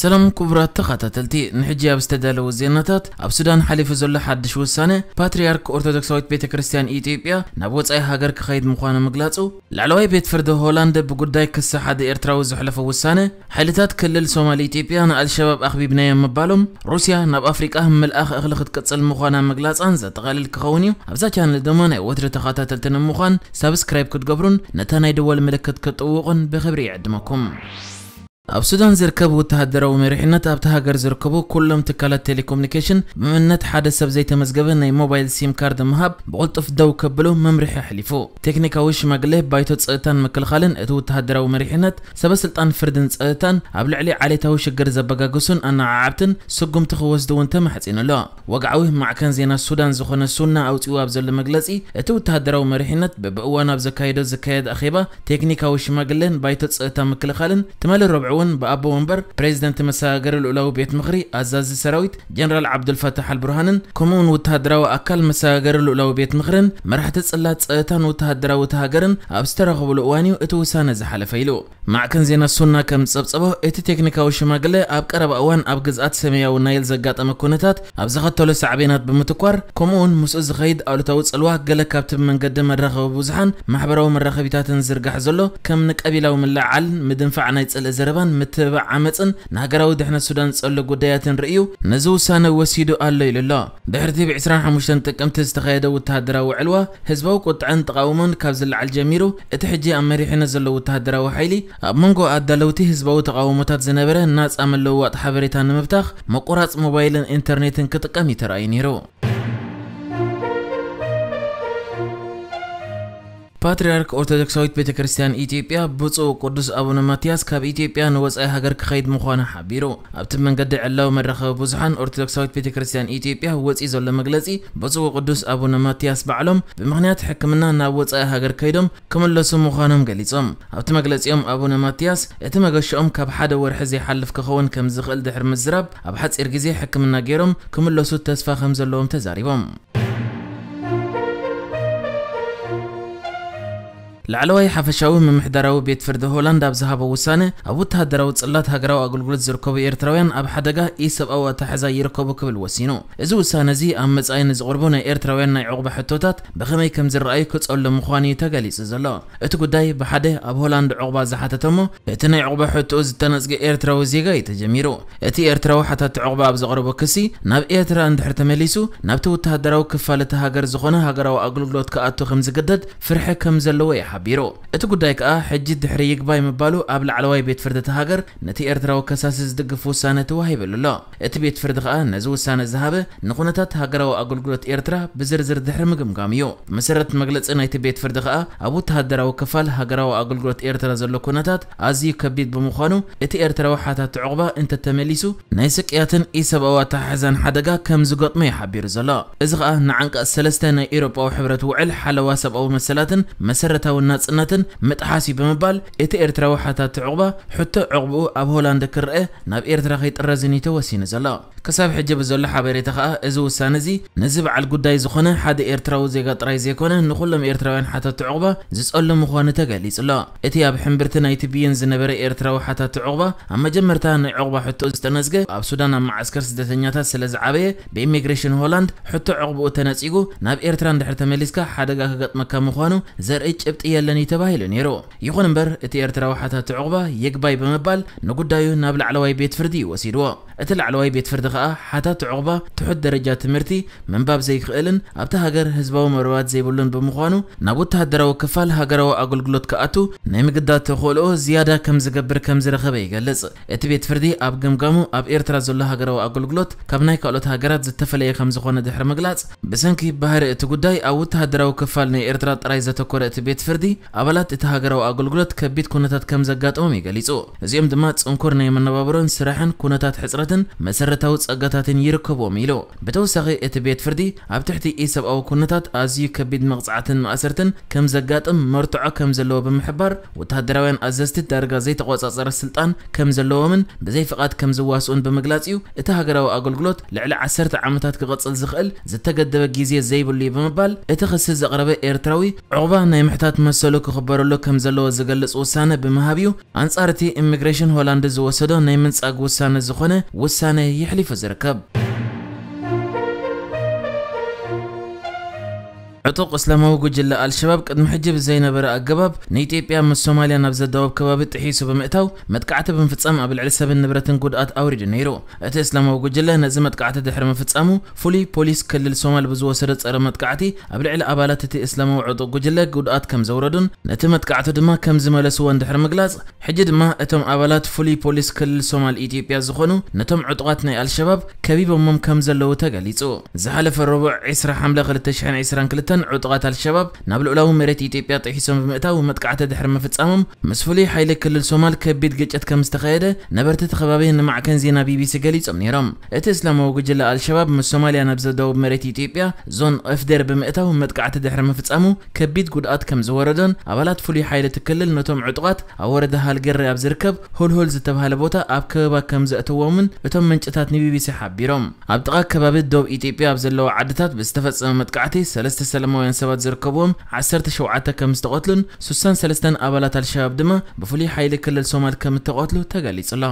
ሰላም ክቡራት ተኸታተልቲ፣ ንሕጂ ኣብ ዝተዳለወ ዜናታት፣ ኣብ ሱዳን ሓሊፉ ዘሎ ሓድሽ ውሳነ፣ ፓትርያርክ ኦርቶዶክሳዊት ቤተ ክርስቲያን ኢትዮጵያ ናብ ወጻኢ ሃገር ክኸይድ ምዃኑ ምግላጹ፣ ላዕለዋይ ቤት ፍርዲ ሆላንድ ብጉዳይ ክሲ ሓደ ኤርትራዊ ዘሕለፎ ውሳነ፣ ሓይልታት ክልል ሶማል ኢትዮጵያ ንኣልሸባብ ኣኽቢብናዮም ምባሎም፣ ሩስያ ናብ ኣፍሪቃ ምልኣኽ እኽሊ ክትቅጽል ምዃና ምግላጻን ዘጠቓልል ክኸውን እዩ። ኣብዛ ቻነል ድማ ናይ ወትሪ ተኸታተልቲ ንምዃን ሳብስክራይብ ክትገብሩን ነታ ናይ ደወል ምልክት ክትጥውቑን ብኽብሪ ይዕድመኩም። ኣብ ሱዳን ዝርከቡ ወተሃደራዊ መሪሕነት ኣብቲ ሃገር ዝርከቡ ኩሎም ትካላት ቴሌኮሙኒኬሽን ብምነት ሓደ ሰብ ዘይተመዝገበ ናይ ሞባይል ሲም ካርድ ምሃብ ብቕልጡፍ ደው ከብሉ መምርሒ ኣሕሊፉ። ቴክኒካዊ ሽማግለ ባይቶ ጸጥታን ምክልኻልን እቲ ወተሃደራዊ መሪሕነት ሰበ ስልጣን ፍርድን ጸጥታን ኣብ ልዕሊ ዓሌታዊ ሽግር ዘበጋግሱን ኣነዓዓብትን ስጉምቲ ክወስዱ እውን ተማሕጺኑ ኣሎ። ወግዓዊ ማዕከን ዜና ሱዳን ዝኾነ ሱና ኣውጺኡ ኣብ ዘሎ መግለጺ፣ እቲ ወተሃደራዊ መሪሕነት በብእዋኑ ኣብ ዘካየዶ ዝካየድ ኣኼባ ቴክኒካዊ ሽማግለን ባይቶ ጸጥታ ምክልኻልን ትማሊ ረብዑ እውን ብኣቦ ወንበር ፕሬዚደንት መሰጋገሪ ልኡላዊ ቤት ምኽሪ ኣዛዚ ሰራዊት ጀነራል ዓብዱልፈታሕ ኣልቡርሃንን ከምኡውን ወተሃደራዊ ኣካል መሰጋገሪ ልኡላዊ ቤት ምኽርን መራሕቲ ጽላት ጸጥታን ወተሃደራዊ እቲ ሃገርን ኣብ ዝተረኸብሉ እዋን እዩ እቲ ውሳነ ዝሓለፈ ኢሉ። ማዕከን ዜና ሱና ከም ዝጸብጸቦ፣ እቲ ቴክኒካዊ ሽማግለ ኣብ ቀረባ እዋን ኣብ ግዝኣት ሰማያዊ ናይል ዘጋጠመ ኩነታት ኣብ ዘኸተሎ ሳዕቤናት ብምትኳር፣ ከምኡውን ምስኡ ዝኸይድ ኣሉታዊ ጽልዋ ገለ ካብቲ ብመንገዲ መራኸቢ ብዙሓን ማሕበራዊ መራኸቢታትን ዝርጋሕ ዘሎ ከም ንቀቢላዊ ምልዕዓልን ምድንፋዕ ናይ ጽልኢ ዘረባን ምትብባዕ ዓመጽን ንሃገራዊ ድሕነት ሱዳን ዝጸሉ ጉዳያትን ርእዩ ነዚ ውሳነ ወሲዱ ኣሎ ኢሉ ኣሎ። ድሕሪ እቲ ብ ዕስራን ሓሙሽተን ጥቅምቲ ዝተኻየደ ወተሃደራዊ ዕልዋ፣ ህዝባዊ ቁጥዐን ተቓውሞን ካብ ዝለዓል ጀሚሩ፣ እቲ ሕጂ ኣብ መሪሕነት ዘሎ ወተሃደራዊ ሓይሊ፣ ኣብ መንጎ ኣዳለውቲ ህዝባዊ ተቓውሞታት ዝነበረ ናጻ ምልውዋጥ ሓበሬታ ንምብታኽ፣ ምቁራጽ ሞባይልን ኢንተርኔትን ክጥቀም እዩ ተራእዩ ነይሩ። ፓትርያርክ ኦርቶዶክሳዊት ቤተ ክርስቲያን ኢትዮጵያ ብፁዕ ቅዱስ ኣቡነ ማትያስ ካብ ኢትዮጵያ ንወጻኢ ሃገር ክኸይድ ምዃኑ ሓቢሩ። ኣብቲ መንገዲ ዕላዊ መራኸቢ ብዙሓን ኦርቶዶክሳዊት ቤተ ክርስቲያን ኢትዮጵያ ወጺኡ ዘሎ መግለጺ፣ ብፁዕ ቅዱስ ኣቡነ ማትያስ ባዕሎም ብምኽንያት ሕክምና ናብ ወጻኢ ሃገር ከይዶም ክምለሱ ምዃኖም ገሊጾም። ኣብቲ መግለጺኦም ኣቡነ ማትያስ እቲ መገሽኦም ካብ ሓደ ወርሒ ዘይሓልፍ ክኸውን ከም ዝኽእል ድሕሪ ምዝራብ፣ ኣብ ሓጺር ግዜ ሕክምና ገይሮም ክምለሱ ተስፋ ከም ዘለዎም ተዛሪቦም። ላዕለዋይ ሓፈሻዊ ምምሕዳራዊ ቤት ፍርዲ ሆላንድ ኣብ ዝሃቦ ውሳነ፣ ኣብ ወተሃደራዊ ጽላት ሃገራዊ ኣገልግሎት ዝርከቡ ኤርትራውያን ኣብ ሓደጋ ኢሰብኣዊ ኣተሓሕዛ ይርከቡ ክብል ወሲኑ። እዚ ውሳነ እዚ ኣብ መጻኢ ንዝቐርቡ ናይ ኤርትራውያን ናይ ዑቕባ ሕቶታት ብኸመይ ከም ዝረኣዩ ክጸሉ ምዃኑ እዩ ተገሊጹ ዘሎ። እቲ ጉዳይ ብሓደ ኣብ ሆላንድ ዑቕባ ዝሓተተ እሞ፣ እቲ ናይ ዑቕባ ሕቶኡ ዝተነጽገ ኤርትራዊ ዜጋ እዩ ተጀሚሩ። እቲ ኤርትራዊ ሓታቲ ዑቕባ ኣብ ዘቕረቦ ክሲ፣ ናብ ኤርትራ እንድሕር ተመሊሱ፣ ናብቲ ወተሃደራዊ ክፋል እታ ሃገር ዝኾነ ሃገራዊ ኣገልግሎት ክኣቱ ከም ዝግደድ ፍርሒ ከም ዘለዎ እዩ ሓቢሩ። እቲ ጉዳይ ከኣ፣ ሕጂ ድሕሪ ይግባይ ምባሉ ኣብ ላዕለዋይ ቤት ፍርዲ እታ ሃገር፣ ነቲ ኤርትራዊ ከሳሲ ዝድግፍ ውሳነ ተዋሂብሉ ኣሎ። እቲ ቤት ፍርዲ ከኣ ነዚ ውሳነ ዝሃበ ንኹነታት ሃገራዊ ኣገልግሎት ኤርትራ ብዝርዝር ድሕሪ ምግምጋም እዩ። ብመሰረት መግለጺ ናይቲ ቤት ፍርዲ ከኣ ኣብ ወተሃደራዊ ክፋል ሃገራዊ ኣገልግሎት ኤርትራ ዘሎ ኩነታት ኣዝዩ ከቢድ ብምዃኑ እቲ ኤርትራዊ ሓታቲ ዑቕባ እንተተመሊሱ ናይ ስቅያትን ኢሰብኣዊ ኣተሓሕዛን ሓደጋ ከም ዝገጥሞ እዩ ሓቢሩ ዘሎ። እዚ ከኣ ንዓንቀጽ ሰለስተ ናይ ኤውሮጳዊ ሕብረት ውዕል ሓለዋ ሰብኣዊ መሰላትን መሰረታዊ ናጽነትን ምጥሓስ እዩ ብምባል እቲ ኤርትራዊ ሓታቲ ዑቕባ ሕቶ ዑቕብኡ ኣብ ሆላንድ ክረአ ናብ ኤርትራ ከይጥረዝን እዩ ተወሲኑ ዘሎ። ክሳብ ሕጂ ብዘሎ ሓበሬታ ከኣ፣ እዚ ውሳነ እዚ ነዚ በዓል ጉዳይ ዝኾነ ሓደ ኤርትራዊ ዜጋ ጥራይ ዘይኮነ፣ ንኹሎም ኤርትራውያን ሓተቲ ዑቕባ ዝጸሉ ምዃኑ ተገሊጹ ኣሎ። እቲ ኣብ ሕምብርቲ ናይቲ ብይን ዝነበረ ኤርትራዊ ሓታቲ ዑቕባ፣ ኣብ መጀመርታ ናይ ዑቕባ ሕቶ ዝተነዝገ፣ ኣብ ሱዳን ኣብ መዓስከር ስደተኛታት ስለ ዝዓበየ፣ ብኢሚግሬሽን ሆላንድ ሕቶ ዑቕብኡ ተነጺጉ፣ ናብ ኤርትራ እንድሕር ተመሊስካ ሓደጋ ክገጥመካ ምዃኑ ዘርኢ ጭብጢ የለን እዩ ተባሂሉ ነይሩ። ይኹን እምበር፣ እቲ ኤርትራዊ ሓታቲ ዑቕባ ይግባይ ብምባል ንጉዳዩ ናብ ላዕለዋይ ቤት ፍርዲ እዩ ወሲድዎ። እቲ ላዕለዋይ ቤት ፍርዲ ከኣ፣ ሓታቲ ዑቕባ ትሑት ደረጃ ትምህርቲ፣ ምንባብ ዘይክእልን ኣብቲ ሃገር ህዝባዊ መርበባት ዘይብሉን ብምዃኑ፣ ናብ ወተሃደራዊ ክፋል ሃገራዊ ኣገልግሎት ክኣቱ ናይ ምግዳድ ተኽእሎኡ ዝያዳ ከም ዝገብር ከም ዝረኸበ ይገልጽ። እቲ ቤት ፍርዲ ኣብ ገምጋሙ፣ ኣብ ኤርትራ ዘሎ ሃገራዊ ኣገልግሎት ካብ ናይ ካልኦት ሃገራት ዝተፈለየ ከም ዝኾነ ድሕሪ ምግላጽ፣ ብሰንኪ ባህሪ እቲ ጉዳይ ኣብ ወተሃደራዊ ክፋል ናይ ኤርትራ ጥራይ ዘተኮረ እቲ ቤት ፍርዲ፣ ኣባላት እቲ ሃገራዊ ኣገልግሎት ከቢድ ኩነታት ከም ዘጋጠሞም እዩ ገሊጹ። እዚኦም ድማ ጽንኩር ናይ መነባብሮን ስራሕን ኩነታት ሕጽረትን መሰረታዊ ጸጋታትን ይርከብዎም ኢሉ። ብተወሳኺ እቲ ቤት ፍርዲ ኣብ ትሕቲ ኢሰብኣዊ ኩነታት ኣዝዩ ከቢድ መቕጻዕትን ማእሰርትን ከም ዘጋጥም መርትዖ ከም ዘለዎ ብምሕባር፣ ወተሃደራውያን ኣዘዝቲ ዳርጋ ዘይተቖጻጸረ ስልጣን ከም ዘለዎምን ብዘይ ፍቓድ ከም ዝዋስኡን ብምግላጽ እዩ እቲ ሃገራዊ ኣገልግሎት ልዕሊ ዓሰርተ ዓመታት ክቕጽል ዝኽእል ዝተገደበ ግዜ ዘይብሉ እዩ ብምባል፣ እቲ ክሲ ዘቕረበ ኤርትራዊ ዑቕባ ናይ ምሕታት መሰሉ ክኽበረሉ ከም ዘለዎ ዝገልጽ ውሳነ ብምሃብ እዩ ኣንጻር እቲ ኢሚግሬሽን ሆላንድ ዝወሰዶ ናይ ምንጻግ ውሳነ ዝኾነ ውሳነ የሕሊፉ ዝርከብ። ዕጡቕ እስላማዊ ጉጅለ ኣልሸባብ ቅድሚ ሕጂ ብዘይነበረ ኣገባብ ንኢትዮጵያ ምስ ሶማልያ ናብ ዘዳወብ ከባቢ ጥሒሱ ብምእታው መጥቃዕቲ ብምፍጻም ኣብ ልዕሊ ሰብን ንብረትን ጉድኣት ኣውሪዱ ነይሩ። እቲ እስላማዊ ጉጅለ ነዚ መጥቃዕቲ ድሕሪ ምፍጻሙ ፍሉይ ፖሊስ ክልል ሶማል ብዝወሰዶ ጸረ መጥቃዕቲ ኣብ ልዕሊ ኣባላት እቲ እስላማዊ ዕጡቕ ጉጅለ ጉድኣት ከም ዘውረዱን ነቲ መጥቃዕቱ ድማ ከም ዝመለስዎ እንድሕሪ ምግላጽ ሕጂ ድማ እቶም ኣባላት ፍሉይ ፖሊስ ክልል ሶማል ኢትዮጵያ ዝኾኑ ነቶም ዕጡቓት ናይ ኣልሸባብ ከቢቦሞም ከም ዘለዉ ተገሊጹ። ዝሓለፈ ረቡዕ ዕስራ ሓምለ ክልተ ሽሕን ዕስራን ክልተን ዕጡቓት ኣልሸባብ ናብ ልኡላዊ መሬት ኢትዮጵያ ጥሒሶም ብምእታው መጥቃዕቲ ድሕሪ ምፍጻሞም ምስ ፍሉይ ሓይሊ ክልል ሶማል ከቢድ ግጭት ከም ዝተኻየደ ነበርቲ እቲ ከባቢ ንማዕከን ዜና ቢቢሲ ገሊጾም ነይሮም። እቲ እስላማዊ ጉጅለ ኣልሸባብ ምስ ሶማልያ ናብ ዘዳውብ መሬት ኢትዮጵያ ዞን ኦፍዴር ብምእታው መጥቃዕቲ ድሕሪ ምፍጻሙ ከቢድ ጉድኣት ከም ዝወረዶን ኣባላት ፍሉይ ሓይሊ እቲ ክልል ነቶም ዕጡቓት ኣብ ወረዳ ሃልገሬ ኣብ ዝርከብ ሁልሁል ዝተባህለ ቦታ ኣብ ከበባ ከም ዘእተዎምን እቶም ምንጭታት ንቢቢሲ ሓቢሮም። ኣብ ጥቓ ከባቢ ዶብ ኢትዮጵያ ኣብ ዘለዋ ዓድታት ብዝተፈጸመ መጥቃዕቲ ሰለስተ ሰላማውያን ሰባት ዝርከብዎም ዓሰርተ ሸውዓተ ከም ዝተቐትሉን ሱሳን ሰለስተን ኣባላት ኣልሸባብ ድማ ብፍሉይ ሓይሊ ክልል ሶማል ከም እተቐትሉ ተገሊጹ ኣሎ።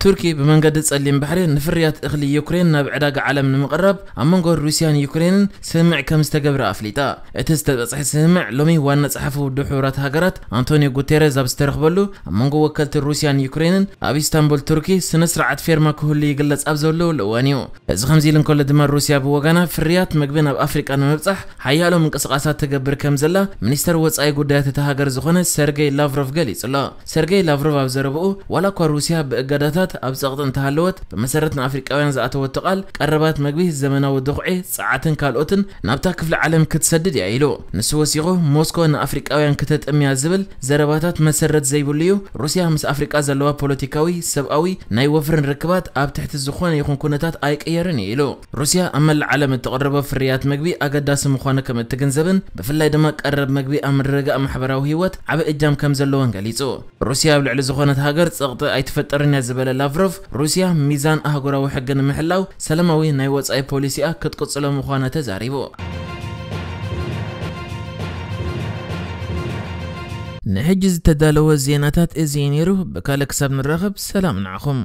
ቱርኪ ብመንገዲ ጸሊም ባሕሪ ንፍርያት እኽሊ ዩክሬን ናብ ዕዳጋ ዓለም ንምቕራብ ኣብ መንጎ ሩስያን ዩክሬንን ስምምዕ ከም ዝተገብረ ኣፍሊጣ። እቲ ዝተበጽሐ ስምምዕ ሎሚ ዋና ጸሓፊ ውድብ ሕቡራት ሃገራት ኣንቶኒዮ ጉቴረዝ ኣብ ዝተረኽበሉ ኣብ መንጎ ወከልቲ ሩስያን ዩክሬንን ኣብ ኢስታንቡል ቱርኪ ስነ ስርዓት ፌርማ ክህሉ ይግለጽ ኣብ ዘለውሉ እዋን እዩ። እዚ ከምዚ ኢሉ እንከሎ ድማ ሩስያ ብወገና ፍርያት መግቢ ናብ ኣፍሪቃ ንምብጻሕ ሓያሎ ምንቅስቓሳት ትገብር ከም ዘላ ሚኒስተር ወጻኢ ጉዳያት እታ ሃገር ዝኾነ ሰርጌይ ላቭሮቭ ገሊጹ ኣሎ። ሰርጌይ ላቭሮቭ ኣብ ዘረብኡ ዋላ እኳ ሩስያ ብእገዳታት ኣብ ጸቕጢ እንተሃለወት ብመሰረት ንኣፍሪቃውያን ዝኣተወቶ ቃል ቀረባት መግቢ፣ ዘመናዊ ድኹዒ፣ ጸዓትን ካልኦትን ናብታ ክፍሊ ዓለም ክትሰድድ እያ ኢሉ። ንሱ ወሲኹ ሞስኮ ንኣፍሪቃውያን ክተጥምያ ዝብል ዘረባታት መሰረት ዘይብሉ እዩ። ሩስያ ምስ ኣፍሪቃ ዘለዋ ፖለቲካዊ፣ ሰብኣዊ፣ ናይ ወፍርን ርክባት ኣብ ትሕቲ ዝኾነ ይኹን ኩነታት ኣይቅየርን እዩ ኢሉ። ሩስያ ኣብ መላእ ዓለም እትቕርቦ ፍርያት መግቢ ኣገዳሲ ምዃኑ ከም እትግንዘብን ብፍላይ ድማ ቀረብ መግቢ ኣብ ምርግጋእ ማሕበራዊ ህይወት ዓቢ እጃም ከም ዘለዎን ገሊጹ። ሩስያ ኣብ ልዕሊ ዝኾነት ሃገር ጸቕጢ ኣይትፈጥርን እያ ዝበለ ላቭሮቭ ሩስያ ሚዛን ኣህጉራዊ ሕጊ ንምሕላው ሰላማዊ ናይ ወጻኢ ፖሊሲኣ ክትቅጽሎ ምዃና ተዛሪቡ። ንሕጂ ዝተዳለወ ዜናታት እዚ እዩ ነይሩ። ብካልእ ክሳብ ንራኸብ ሰላም ንዓኹም።